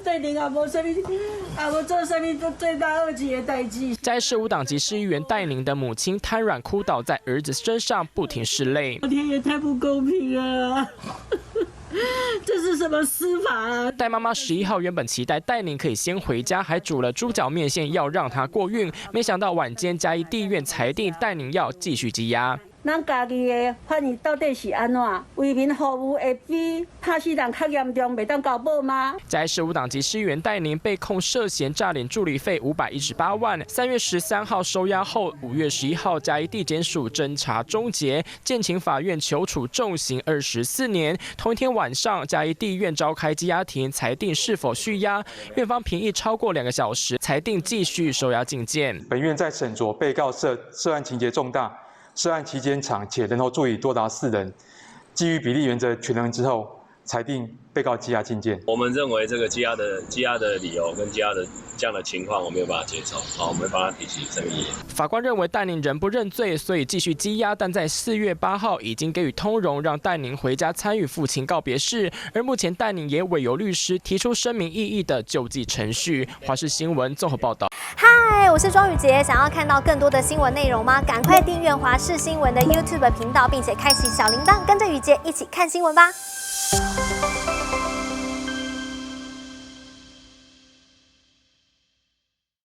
戴寧也無啥物，也無做啥物罪大惡極的代誌。嘉義市無黨籍市議員戴寧的母親癱軟哭倒在兒子身上，不停拭淚。老天爺太不公平了！這是什麼司法啊？戴媽媽11號原本期待戴寧可以先回家，還煮了豬腳麵線要讓他過運，沒想到晚間嘉義地院裁定戴寧要繼續羈押。咱家己的法院到底是按怎？為民服務會比拍死人較嚴重，袂當交保嗎？嘉義市無黨籍市議員戴寧被控涉嫌詐領助理費518萬，3月13號收押後，5月11號嘉義地檢署偵查終結，建請法院求處重刑24年。同一天晚上，嘉義地院召開羈押庭，裁定是否續押，院方評議超過2個小時，裁定繼續收押禁見。本院在審酌被告涉案情節重大，涉案期間長且人頭助理多達四人，基於比例原則權衡之後，裁定被告羈押禁見。我們認為這個羈押的理由跟羈押的這樣的情況，我沒有辦法接受，好，我們會幫他提起審議。法官認為戴寧仍不認罪，所以繼續羈押，但在4月8號已經給予通融，讓戴寧回家參與父親告別式。而目前戴寧也委由律師提出聲明異議的救濟程序。華視新聞綜合報道。嗨，我是莊宇傑，想要看到更多的新聞內容嗎？趕快訂閱華視新聞的 YouTube 頻道，並且開啟小鈴鐺，跟着宇傑一起看新聞吧。